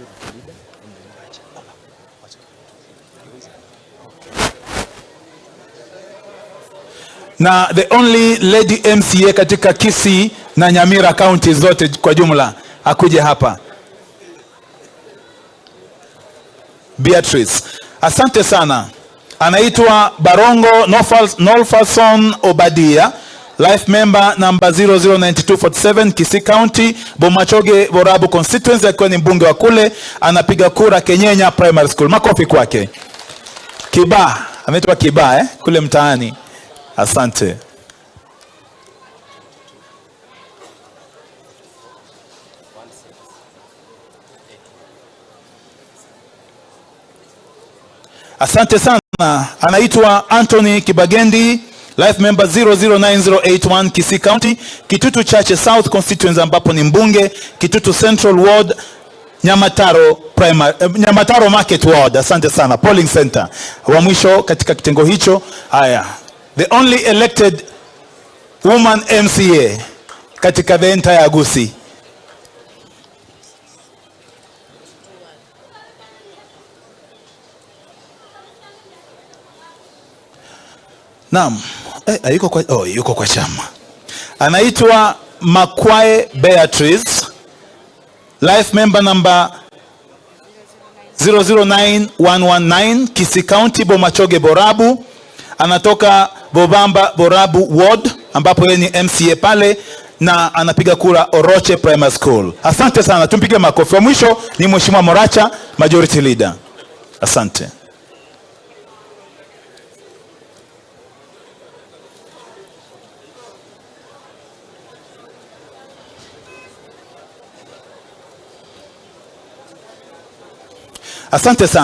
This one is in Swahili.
Majority Leader and Moracha. Na the only lady MCA katika Kisii na Nyamira county zote kwa jumla akuje hapa. Beatrice. Asante sana. Anaitwa Barongo Nolfason Obadia, life member number 009247, Kisii County, Bomachoge Borabu constituency, akiwa ni mbunge wa kule, anapiga kura Kenyenya Primary School. Makofi kwake. Kiba, anaitwa Kiba kule mtaani. Asante. Asante sana. Anaitwa Anthony Kibagendi, life member 009081, Kisii County, Kitutu Chache South constituency, ambapo ni mbunge, Kitutu Central Ward, Nyamataro Primary, Nyamataro Market Ward. Asante sana. Polling center wa mwisho katika kitengo hicho. Haya, the only elected woman MCA katika the entire Gusii. Naam, yuko kwa, oh, yuko kwa chama. Anaitwa Makwae Beatrice, life member number 009119, Kisii County, Bomachoge Borabu. Anatoka Bobamba Borabu Ward, ambapo yeye ni MCA pale, na anapiga kura Oroche Primary School. Asante sana, tumpige makofi. Wa mwisho ni Mheshimiwa Moracha, Majority Leader. Asante. Asante sana.